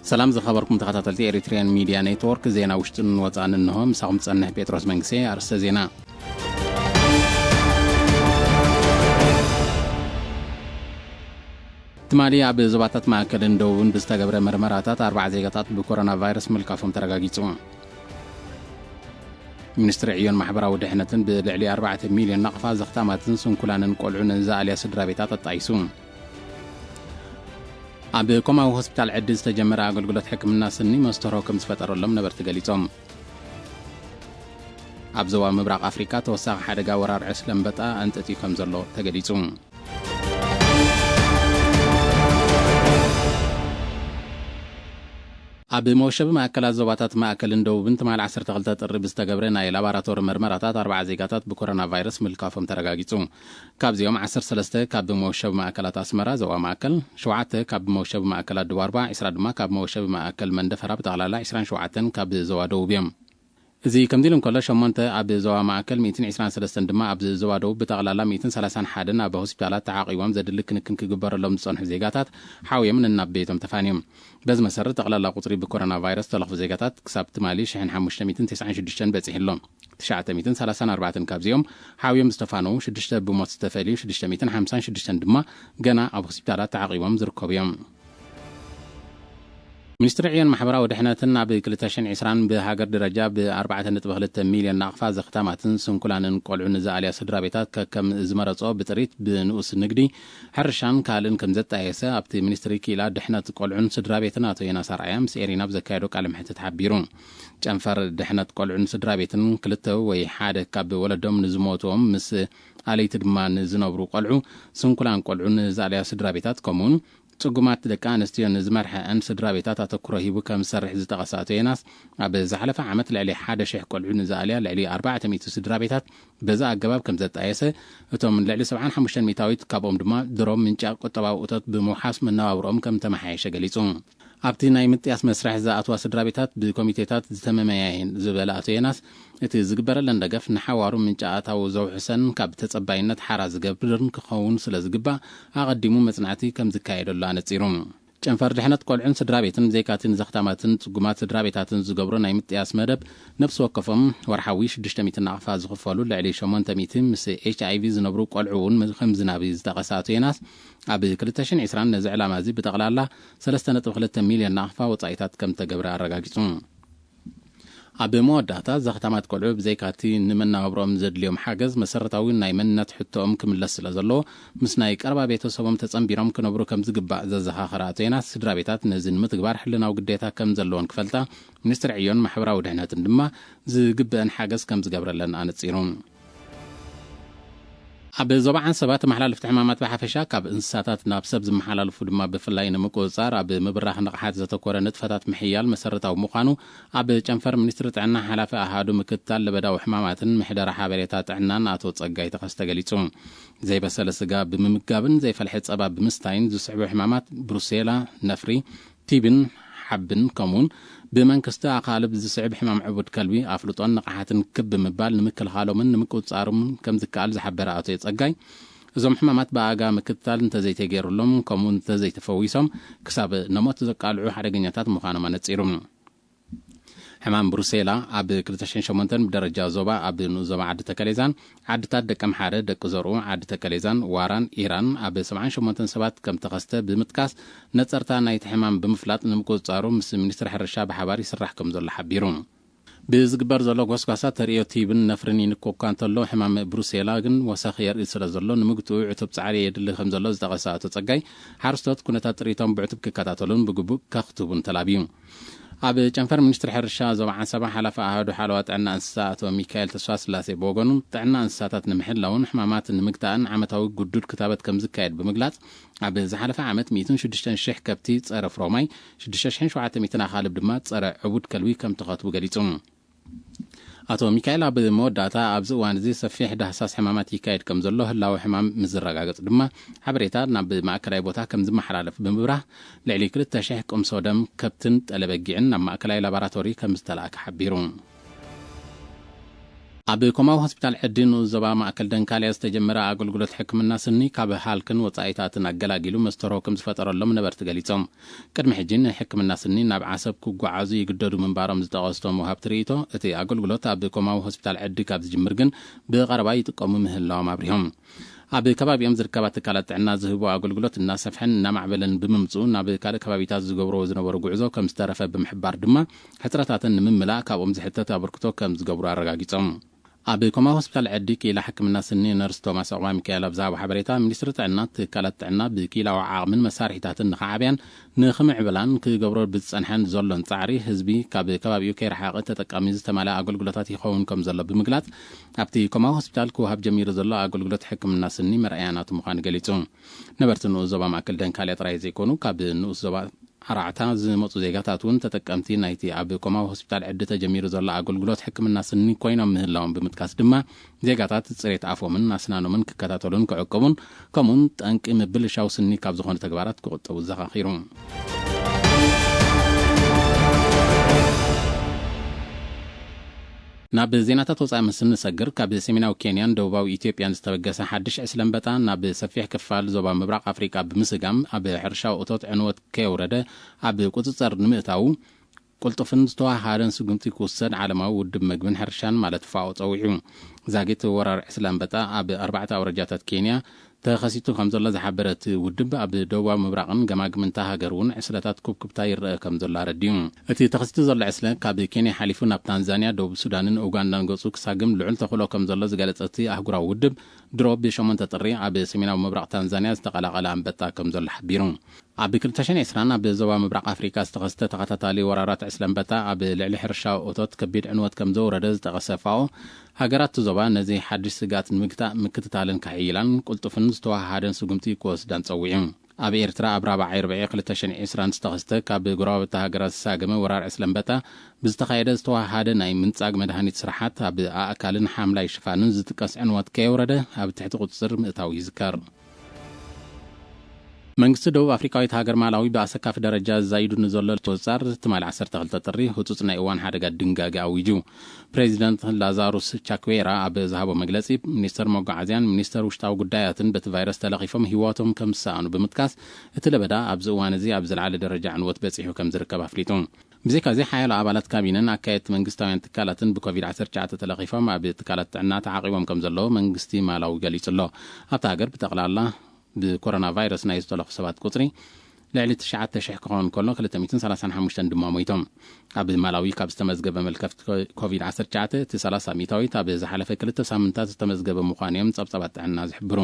ሰላም ዝኸበርኩም ተኸታተልቲ ኤሪትሪያን ሚድያ ኔትወርክ፣ ዜና ውሽጥን ወፃእን እንሆ። ምሳኹም ዝፀንሕ ጴጥሮስ መንግስቴ። ኣርእስተ ዜና። ትማሊ ኣብ ዞባታት ማእከልን ደቡብን ብዝተገብረ መርመራታት ኣርባዓ ዜጋታት ብኮሮና ቫይረስ ምልካፎም ተረጋጊጹ። ሚኒስትሪ ዕዮን ማሕበራዊ ድሕነትን ብልዕሊ ኣርባዕተ ሚልዮን ናቕፋ ዘኽታማትን ስንኩላንን ቆልዑ ንዝኣልያ ስድራ ቤታት ኣጣይሱ። ኣብ ኮማዊ ሆስፒታል ዕዲ ዝተጀመረ ኣገልግሎት ሕክምና ስኒ መስተርሆ ከም ዝፈጠረሎም ነበርቲ ገሊጾም። ኣብ ዞባ ምብራቕ ኣፍሪካ ተወሳኺ ሓደጋ ወራር ዕስለ ኣንበጣ ኣንጠጢዩ ከም ዘሎ ተገሊጹ። ኣብ መወሸቢ ማእከላት ዞባታት ማእከልን ደቡብን ትማሊ ዓሰርተ ክልተ ጥሪ ብዝተገብረ ናይ ላቦራቶሪ መርመራታት ኣርባዓ ዜጋታት ብኮሮና ቫይረስ ምልካፎም ተረጋጊጹ። ካብዚኦም ዓሰርተ ሰለስተ ካብ መወሸቢ ማእከላት ኣስመራ ዞባ ማእከል፣ ሸውዓተ ካብ መወሸቢ ማእከላት ደቡብ ኣርባ፣ ዕስራ ድማ ካብ መወሸቢ ማእከል መንደፈራ፣ ብጠቕላላ ዕስራን ሸውዓተን ካብ ዞባ ደቡብ እዮም። እዚ ከምዚ ኢሉ እንከሎ፣ ሸሞንተ ኣብ ዞባ ማእከል፣ ሚእትን ዕስራን ሰለስተን ድማ ኣብ ዞባ ደቡብ፣ ብጠቕላላ ሚእትን ሰላሳን ሓደን ኣብ ሆስፒታላት ተዓቒቦም ዘድሊ ክንክን ክግበረሎም ዝጸንሑ ዜጋታት ሓውዮም ነናብ ቤቶም ተፋንዮም። በዚ መሰረት፣ ጠቕላላ ቁጽሪ ብኮሮና ቫይረስ ዝተለኽፉ ዜጋታት ክሳብ ትማሊ ሽሕን ሓሙሽተ ሚእትን ተስዓን ሽዱሽተን በጺሑ ኣሎ። ትሽዓተ ሚእትን ሰላሳን ኣርባዕተን ካብዚኦም ሓውዮም ዝተፋነዉ፣ ሽዱሽተ ብሞት ዝተፈልዩ፣ ሽዱሽተ ሚእትን ሓምሳን ሽዱሽተን ድማ ገና ኣብ ሆስፒታላት ተዓቒቦም ዝርከቡ እዮም። ሚኒስትሪ ዕዮን ማሕበራዊ ድሕነትን ኣብ ክልተ ሽሕን ዕስራን ብሃገር ደረጃ ብ ኣርባዕተ ነጥቢ ክልተ ሚልዮን ናቕፋ ዘኽታማትን ስንኩላንን ቆልዑ ንዝኣልያ ስድራ ቤታት ከከም ዝመረጾ ብጥሪት ብንኡስ ንግዲ፣ ሕርሻን ካልእን ከም ዘጣየሰ ኣብቲ ሚኒስትሪ ክኢላ ድሕነት ቆልዑን ስድራ ቤትን ኣቶ ዮናስ ኣርኣያ ምስ ኤሪና ኣብ ዘካየዶ ቃለ መሕትት ሓቢሩ። ጨንፈር ድሕነት ቆልዑን ስድራ ቤትን ክልተ ወይ ሓደ ካብ ወለዶም ንዝሞትዎም ምስ ኣለይቲ ድማ ንዝነብሩ ቆልዑ፣ ስንኩላን ቆልዑ ንዝኣልያ ስድራ ቤታት ከምኡውን ጽጉማት ደቂ ኣንስትዮ ንዝመርሐአን ስድራ ቤታት ኣተኩሮ ሂቡ ከም ዝሰርሕ ዝጠቐሰ ኣቶ ዮናስ፣ ኣብ ዝሓለፈ ዓመት ልዕሊ ሓደ ሽሕ ቆልዑ ንዝኣልያ ልዕሊ ኣርባዕተ ሚእቲ ስድራ ቤታት በዚ ኣገባብ ከም ዘጣየሰ፣ እቶም ልዕሊ ሰብዓን ሓሙሽተን ሚእታዊት ካብኦም ድማ ድሮም ምንጫ ቁጠባዊ እቶት ብምውሓስ መነባብሮኦም ከም ተመሓየሸ ገሊጹ። ኣብቲ ናይ ምጥያስ መስርሕ ዝኣትዋ ስድራ ቤታት ብኮሚቴታት ዝተመመያ እየን ዝበለ ኣቶ ዮናስ፣ እቲ ዝግበረለን ደገፍ ንሓዋሩ ምንጪ ኣታዊ ዘውሕሰን ካብ ተጸባይነት ሓራ ዝገብርን ክኸውን ስለ ዝግባእ፣ ኣቐዲሙ መጽናዕቲ ከም ዝካየደሉ ኣነጺሩ። ጨንፈር ድሕነት ቆልዑን ስድራ ቤትን ዘይካቲን ዘኽታማትን ጽጉማት ስድራ ቤታትን ዝገብሮ ናይ ምጥያስ መደብ፣ ነፍሲ ወከፎም ወርሓዊ ሽዱሽተ ሚእቲ ናቕፋ ዝኽፈሉ ልዕሊ ሸሞንተ ሚእቲ ምስ ኤች ኣይ ቪ ዝነብሩ ቆልዑ እውን ከም ዝናቢ ዝጠቐሰ ኣቶ ዮናስ፣ ኣብ ክልተ ሽሕን ዕስራን ነዚ ዕላማ እዚ ብጠቕላላ ሰለስተ ነጥቢ ክልተ ሚልዮን ናቕፋ ወጻኢታት ከም ተገብረ ኣረጋጊጹ። ኣብ መወዳእታ፣ ዘኽታማት ቆልዑ ብዘይካቲ ንመነባብሮኦም ዘድልዮም ሓገዝ፣ መሰረታዊ ናይ መንነት ሕቶኦም ክምለስ ስለ ዘለዎ፣ ምስ ናይ ቀረባ ቤተሰቦም ተጸንቢሮም ክነብሩ ከም ዝግባእ ዘዘኻኸረ ኣቶ ዮናስ፣ ስድራ ቤታት ነዚ ንምትግባር ሕልናዊ ግዴታ ከም ዘለዎን ክፈልጣ፣ ሚኒስትሪ ዕዮን ማሕበራዊ ድሕነትን ድማ ዝግበአን ሓገዝ ከም ዝገብረለን ኣነጺሩ። ኣብ ዞባ ዓንሰባ ተመሓላለፍቲ ሕማማት ብሓፈሻ፣ ካብ እንስሳታት ናብ ሰብ ዝመሓላለፉ ድማ ብፍላይ ንምቁጽጻር ኣብ ምብራኽ ንቕሓት ዘተኮረ ንጥፈታት ምሕያል መሰረታዊ ምዃኑ ኣብ ጨንፈር ሚኒስትሪ ጥዕና ሓላፊ ኣሃዱ ምክትታል ለበዳዊ ሕማማትን ምሕደራ ሓበሬታ ጥዕናን ኣቶ ጸጋይ ተኸስተ ገሊጹ። ዘይበሰለ ስጋ ብምምጋብን ዘይፈልሐ ጸባ ብምስታይን ዝስዕቡ ሕማማት ብሩሴላ፣ ነፍሪ፣ ቲብን ሓብን ከምኡውን ብመንክስቲ ኣኻልብ ዝስዕብ ሕማም ዕቡድ ከልቢ ኣፍልጦን ንቕሓትን ክብ ብምባል ንምክልኻሎምን ንምቁጽጻሮምን ከም ዝከኣል ዝሓበረ ኣቶ ጸጋይ፣ እዞም ሕማማት ብኣጋ ምክትታል እንተዘይተገይሩሎም ከምኡ እንተዘይተፈዊሶም ክሳብ ነሞት ዘቃልዑ ሓደገኛታት ምዃኖም ኣነጺሩ። ሕማም ብሩሴላ ኣብ ክልተ ሽሕን ሸሞንተን ብደረጃ ዞባ ኣብ ንኡስ ዞባ ዓዲ ተከሌዛን ዓድታት ደቂ ኣምሓረ፣ ደቂ ዘርኡ፣ ዓዲ ተከሌዛን ዋራን ኢራን ኣብ ሰብዓን ሸሞንተን ሰባት ከም ተኸስተ ብምጥቃስ፣ ነጸርታ ናይቲ ሕማም ብምፍላጥ ንምቁጽጻሩ ምስ ሚኒስትሪ ሕርሻ ብሓባር ይስራሕ ከም ዘሎ ሓቢሩ። ብዝግበር ዘሎ ጎስጓሳት ተርእዮ ቲብን ነፍርን ይንኮኳ እንተሎ፣ ሕማም ብሩሴላ ግን ወሰኽ የርኢ ስለ ዘሎ፣ ንምግትኡ ዕቱብ ጻዕሪ የድሊ ከም ዘሎ ዝጠቐሰ ኣቶ ጸጋይ፣ ሓረስቶት ኩነታት ጥሪቶም ብዕቱብ ክከታተሉን ብግቡእ ከኽትቡን ተላብዩ። ኣብ ጨንፈር ሚኒስትሪ ሕርሻ ዞባ ዓንሰባ ሓላፊ ኣሃዱ ሓለዋ ጥዕና እንስሳ ኣቶ ሚካኤል ተስፋስላሴ ብወገኑ፣ ጥዕና እንስሳታት ንምሕላውን ሕማማት ንምግታእን ዓመታዊ ግዱድ ክታበት ከም ዝካየድ ብምግላጽ፣ ኣብ ዝሓለፈ ዓመት ሚእትን ሽዱሽተን ሽሕ ከብቲ ጸረ ፍሮማይ፣ ሽዱሽተ ሽሕን ሸውዓተ ሚእትን ኣኻልብ ድማ ጸረ ዕቡድ ከልቢ ከም ተኸትቡ ገሊጹ። ኣቶ ሚካኤል ኣብ መወዳእታ፣ ኣብዚ እዋን እዚ ሰፊሕ ዳህሳስ ሕማማት ይካየድ ከም ዘሎ፣ ህላወ ሕማም ምስ ዝረጋገጽ ድማ ሓበሬታ ናብ ማእከላይ ቦታ ከም ዝመሓላለፍ ብምብራህ፣ ልዕሊ ክልተ ሽሕ ቅምሶ ደም ከብትን ጠለበጊዕን ናብ ማእከላይ ላቦራቶሪ ከም ዝተላእከ ሓቢሩ። ኣብ ኮማዊ ሆስፒታል ዕዲ ንኡስ ዞባ ማእከል ደንካልያ ዝተጀመረ ኣገልግሎት ሕክምና ስኒ ካብ ሃልክን ወጻኢታትን ኣገላጊሉ መስተርሆ ከም ዝፈጠረሎም ነበርቲ ገሊጾም። ቅድሚ ሕጂ ንሕክምና ስኒ ናብ ዓሰብ ክጓዓዙ ይግደዱ ምንባሮም ዝጠቐሱ እቶም ወሃብቲ ርእይቶ፣ እቲ ኣገልግሎት ኣብ ኮማዊ ሆስፒታል ዕዲ ካብ ዝጅምር ግን ብቐረባ ይጥቀሙ ምህላዎም ኣብሪሆም። ኣብ ከባቢኦም ዝርከባ ትካላት ጥዕና ዝህቦ ኣገልግሎት እናሰፍሐን እናማዕበለን ብምምፅኡ ናብ ካልእ ከባቢታት ዝገብርዎ ዝነበሩ ጉዕዞ ከም ዝተረፈ ብምሕባር ድማ ሕፅረታተን ንምምላእ ካብኦም ዝሕተት ኣበርክቶ ከም ዝገብሩ ኣረጋጊፆም። ኣብ ኮማ ሆስፒታል ዕዲ ክኢላ ሕክምና ስኒ ነርስ ቶማስ ዑቕባ ሚካኤል ኣብ ዝሃቦ ሓበሬታ፣ ሚኒስትሪ ጥዕና ትካላት ጥዕና ብክኢላዊ ዓቕምን መሳርሒታትን ንኽዓብያን ንኽምዕብላን ክገብሮ ብዝጸንሐን ዘሎን ጻዕሪ ህዝቢ ካብ ከባቢኡ ከይረሓቐ ተጠቃሚ ዝተማልኣ ኣገልግሎታት ይኸውን ከም ዘሎ ብምግላጽ፣ ኣብቲ ኮማ ሆስፒታል ክወሃብ ጀሚሩ ዘሎ ኣገልግሎት ሕክምና ስኒ መርኣያ ናቱ ምዃኑ ገሊጹ። ነበርቲ ንኡስ ዞባ ማእከል ደንካልያ ጥራይ ዘይኮኑ፣ ካብ ንኡስ ዞባ ኣራዕታ ዝመጹ ዜጋታት እውን ተጠቀምቲ ናይቲ ኣብ ኮማ ሆስፒታል ዕዲ ተጀሚሩ ዘሎ ኣገልግሎት ሕክምና ስኒ ኮይኖም ምህላዎም ብምጥቃስ ድማ፣ ዜጋታት ጽሬት ኣፎምን ኣስናኖምን ክከታተሉን ክዕቅቡን፣ ከምኡውን ጠንቂ ምብልሻው ስኒ ካብ ዝኾኑ ተግባራት ክቑጠቡ ዘኻኺሩ። ናብ ዜናታት ወጻኢ ምስ እንሰግር፣ ካብ ሰሜናዊ ኬንያን ደቡባዊ ኢትዮጵያን ዝተበገሰ ሓድሽ ዕስለ ኣንበጣ ናብ ሰፊሕ ክፋል ዞባ ምብራቕ ኣፍሪቃ ብምስጋም፣ ኣብ ሕርሻዊ እቶት ዕንወት ከየውረደ ኣብ ቁጽጽር ንምእታዉ፣ ቅልጡፍን ዝተዋሃደን ስጉምቲ ክውሰድ ዓለማዊ ውድብ መግብን ሕርሻን ማለት ፋኦ ጸዊዑ። ዛጊት ወራር ዕስለ ኣንበጣ ኣብ ኣርባዕተ ኣውራጃታት ኬንያ ተኸሲቱ ከም ዘሎ ዝሓበረ እቲ ውድብ፣ ኣብ ደቡባዊ ምብራቕን ገማግምን እታ ሃገር እውን ዕስለታት ኩብኩብታ ይረአ ከም ዘሎ ኣረዲኡ። እቲ ተኸሲቱ ዘሎ ዕስለ ካብ ኬንያ ሓሊፉ ናብ ታንዛንያ፣ ደቡብ ሱዳንን ኡጋንዳን ገጹ ክሳግም ልዑል ተኽእሎ ከም ዘሎ ዝገለጸ እቲ ኣህጉራዊ ውድብ፣ ድሮ ብሸሞንተ ጥሪ ኣብ ሰሜናዊ ምብራቕ ታንዛንያ ዝተቐላቐለ ኣንበጣ ከም ዘሎ ሓቢሩ። ኣብ ክልተ ሽሕን ዕስራን ኣብ ዞባ ምብራቕ ኣፍሪካ ዝተኸስተ ተኸታታሊ ወራራት ዕስለ ኣንበጣ ኣብ ልዕሊ ሕርሻዊ እቶት ከቢድ ዕንወት ከም ዘውረደ ዝጠቐሰ ፋኦ፣ ሃገራት እቲ ዞባ ነዚ ሓድሽ ስግኣት ንምግታእ ምክትታለን ከሕይላን ቅልጡፍን ዝተዋሃሃደን ስጉምቲ ክወስዳን ጸዊዑ። ኣብ ኤርትራ ኣብ ራብዓይ ርብዒ ክልተ ሽሕን ዕስራን ዝተኸስተ ካብ ጎረባብቲ ሃገራት ዝሳገመ ወራር ዕስለ ኣንበጣ ብዝተኻየደ ዝተዋሃሃደ ናይ ምንጻግ መድሃኒት ስራሓት ኣብ ኣእካልን ሓምላይ ሽፋንን ዝጥቀስ ዕንወት ከየውረደ ኣብ ትሕቲ ቁጽጽር ምእታው ይዝከር። መንግስቲ ደቡብ ኣፍሪካዊት ሃገር ማላዊ ብኣሰካፊ ደረጃ ዝዛይዱ ንዘሎ ቁጽጻር ትማሊ ዓሰርተ ክልተ ጥሪ ህጹጽ ናይ እዋን ሓደጋ ድንጋጌ ኣዊጁ። ፕሬዚደንት ላዛሩስ ቻክዌራ ኣብ ዝሃቦ መግለጺ፣ ሚኒስተር መጓዓዝያን ሚኒስተር ውሽጣዊ ጉዳያትን በቲ ቫይረስ ተለኺፎም ህይወቶም ከም ዝሰኣኑ ብምጥቃስ፣ እቲ ለበዳ ኣብዚ እዋን እዚ ኣብ ዝለዓለ ደረጃ ዕንወት በጺሑ ከም ዝርከብ ኣፍሊጡ። ብዘይካዚ፣ ሓያሎ ኣባላት ካቢነን ኣካየድቲ መንግስታውያን ትካላትን ብኮቪድ ዓሰርተ ትሽዓተ ተለኺፎም ኣብ ትካላት ጥዕና ተዓቒቦም ከም ዘለዉ መንግስቲ ማላዊ ገሊጹ ኣሎ። ኣብታ ሃገር ብጠቕላላ ብኮሮና ቫይረስ ናይ ዝተለኹ ሰባት ቁጽሪ ልዕሊ ትሽዓተ ሽሕ ክኸውን ከሎ፣ ክልተ ሚእትን ሰላሳን ሓሙሽተን ድማ ሞይቶም። ኣብ ማላዊ ካብ ዝተመዝገበ መልከፍቲ ኮ-፣ ኮቪድ ዓሰርተ ትሽዓተ፣ እቲ ሰላሳ ሚእታዊት ኣብ ዝሓለፈ ክልተ ሳምንታት ዝተመዝገበ ምዃኑ እዮም ጸብጻባት ጥዕና ዝሕብሩ።